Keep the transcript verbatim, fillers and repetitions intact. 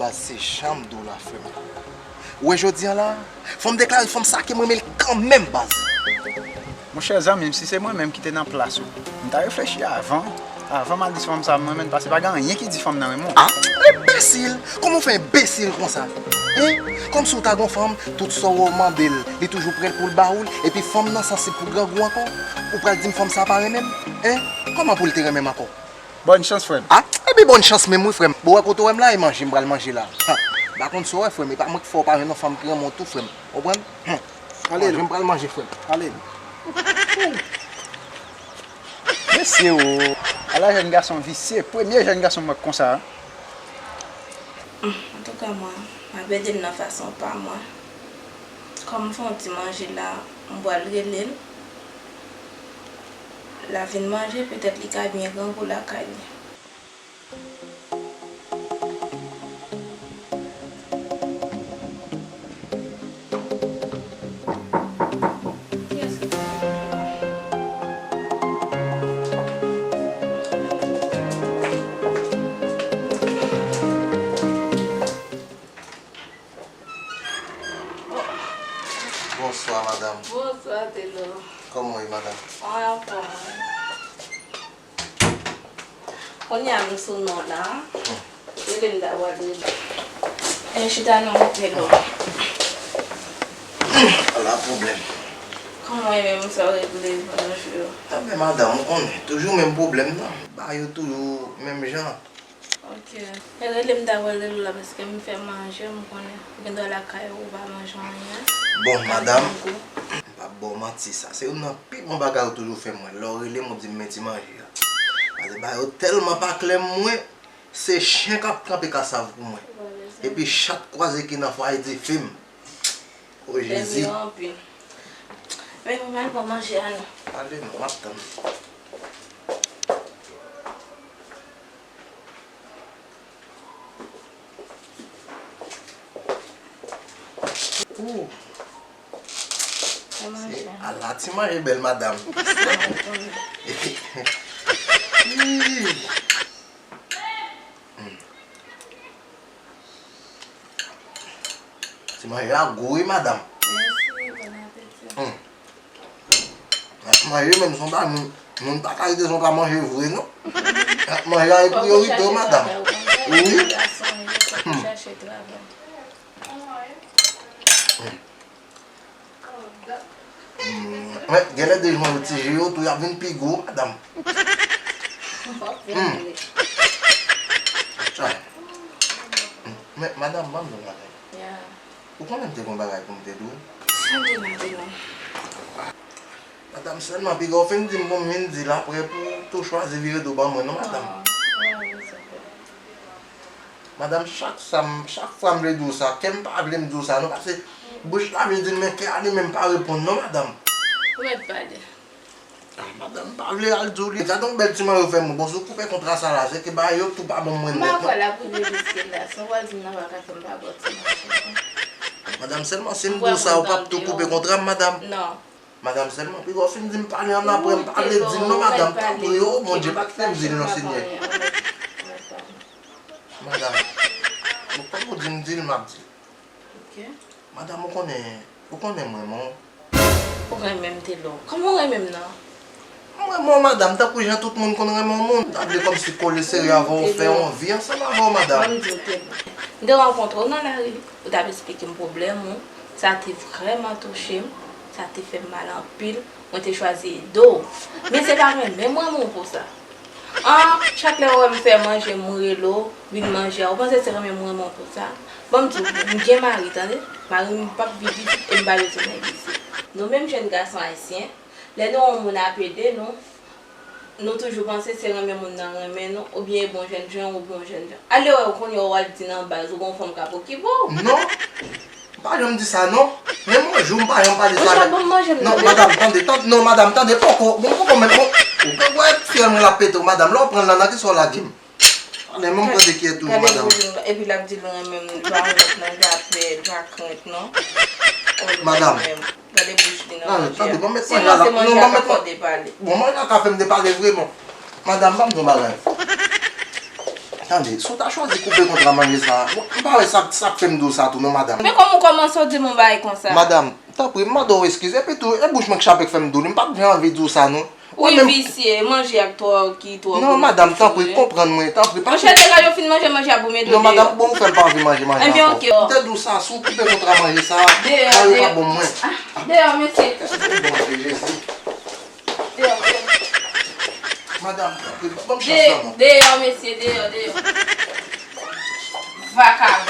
Baz, se jan m di w la, frè m. Ou wè jodi a la, fò m deklare fanm sa ke m renmen l kanmenm, baz. Monchè zanmi m, si se mwen menm ki te nan plas ou, m ta reflechi avan, avan m al di fanm sa m renmen l, paske pa gen anyen ki di fanm nan renmen w. Ah, enbesil! Kòman w fè enbesil konsa? Hein? Kòmsi w ta gon fanm, tout sa w mande l, li toujou prè pou l ba ou l, epi fanm nan sansib pou grangou ankò? Ou pral di m fanm sa pa renmen m? Hein? Kòman pou l te renmen m ankò? Bòn chans, frè m. Ah, epi bòn chans menm wi, frè m. Bon, wè kote w wè m la, e manje m pral manje la. Ha, m pa konn sa w wè, frè m, e pa mwen k fè w pa jwenn yon fanm ki renmen w tou, frè m. Konprann? Hum. Ale. Manje m pral manje, frè m. Ale. Mesye o, ala jèn gason visye, premye jèn gason m wè konsa. Antouka, mwen, m ap ede l nan fason pa mwen. Kòm m fè yon ti manje la, m pral rele l. L a vin manje, petèt li ka byen grangou lakay li. Bonswa, madanm. Bonswa, Telo. Kòman w ye, madanm? Mwen anfòm, wi. Kounye a nou sou non la. Hmm. Rele m dabò, rele. E chita non, Telo. Hmm, ala pwoblèm. Kòman w ye menm, sa w regle pandan jou yo? Enben, madanm, ou konnen, toujou menm pwoblèm nan. Ba yo toujou menm jan. Ok. E rele m dabò, rele w la, paske m fè manje, m konnen. Ou gen dwa lakay ou, ou pa manje anyen. Bon, madanm, m p ap ba w manti, sa se youn nan pi bon bagay ou toujou fè mwen. Lè w rele m, ou di m men ti manje a. Paske bagay yo tèlman pa klè mwen, se chen k ap kanpe kasav pou mwen. Epi chat kwaze ki nan fwaye dife m. O Jezi. Anpil. Men mwen al pran manje a non. Ale non, m ap tann. Ooh. Se ala ti manje bèl madanm. Ih. Hmm. Ti manje a gou wi madanm. Mèsi, bon apeti. Hmm. Manje menm se yon bagay moun, moun pa ka rete san pa manje vre non. Manje a e priyorite wi madanm. Wi. Hmm. Men genlè deja manje ti ji yo tou y ap vin pi gou madanm. Hmm. Chay. Men madanm, ban m di w yon bagay. Ou konnen m te gen yon bagay pou m te di w? Sa m te gen pou m di w? Madanm, sèlman piga w fin di m pou m vin di l apre pou w tou chwazi vire do ban mwen non madanm. Madanm, chak sa m, chak fwa m vle di w sa, kè m pa vle m di w sa non, paske bouch la vle di l men kè a li menm pa reponn non madanm. Ou mèt pale. Ah, madanm, m pa vle al di w li. Gade yon bèl ti manje ou fè mwen. Bon, si w koupe kontra sa la, se ke bagay yo tou pa bon mwen nèt non. M pa kwè l ap rive jiske la. Sa w pral di m nan pa ka fè m pa ba w ti manje. Madanm, sèlman si m di w sa, ou p ap tou koupe kontra m, madanm? Non. Madanm, sèlman piga w fin di m pale annapre, m pa vle di l non, madanm, tanpri o, Bondye, pa kite m di l non, Senyè. Madanm, bon, kòm ou di m di l, m ap di l. Ok. Madanm, ou konnen, ou konnen m renmen w. Ou renmen m, Telo? Kòman w renmen m nan? M renmen w, madanm, tankou jan tout moun konn renmen yon moun. M ta vle kòmsi kole sere avè w, fè yon vi ansanm avè w, madanm. Ban m di w, Telo. M te rankontre w nan lari, ou t ap esplike m pwoblèm ou. Sa te vrèman touche m. Sa te fè m mal anpil. Mwen te chwazi ede w. Men se pa renmen m renmen w pou sa. An, chak lè w wè m fè manje, m rele w, vin manje a, ou panse se renmen m renmen w pou sa? Ban m di w, m gen mari, tande. Mari m p ap viv isit e m pa bezwen nèg isit. Nou menm jèn gason ayisyen, lè nou wè yon moun ap ede nou, nou toujou panse se renmen moun nan renmen nou, oubyen e bon jènjan, ou bon jènjan. Ale wè, ou kounye a w al di nan baz ou gon fanm k ap okipe w. Non. M pa janm di sa non. Menm yon jou m pa janm pale sa avèk. Non, madanm, tande, tande, non, madanm, tande, poko, bon, poko menm, bon, ou pa wè fyèl mwen l ap pete w, madanm, lè w pran l la, nan kisa w lage m? Tande, menm tande kiyèt toujou, madanm. Epi l ap di l renmen m, l pa wont non, l pa pè, l pa krent non. Madanm. Gade bouch li nan manje a. Tande, ban m met manje a la. Non, ban m met manje. Bon, manje a ka fè m depale vre, bon. Madanm, ban m di yon bagay. Tande, si w ta chwazi koupe kontra manje sa a, m pa wè sa, sa k fè m di w sa tou non, madanm. Men kòman w kòmanse w di m yon bagay konsa? Madanm, tanpri, m mande w eskiz. Epi tou, e bouch mwen k chape k fè m di w li. M pa t gen anvi di w sa non. Ou menm. Wi, visye, manje a k twò, ki twò gou. Non, madanm, tanpri, konprann mwen, tanpri. Monchè, degaje w fin manje manje a pou m ede w deyò. Non, madanm, bon, ou fè m pa anvi manje manje a ankò. Ebyen, oke. M te di w sa, si w koupe kontra manje sa a, bagay yo pa bon mwen. Deyò, mesye. Kèt, bon, Bondye, Jezi. Deyò, deyò. Madanm, ban m chans la non. Deyò, mesye, deyò, deyò. Vakabon.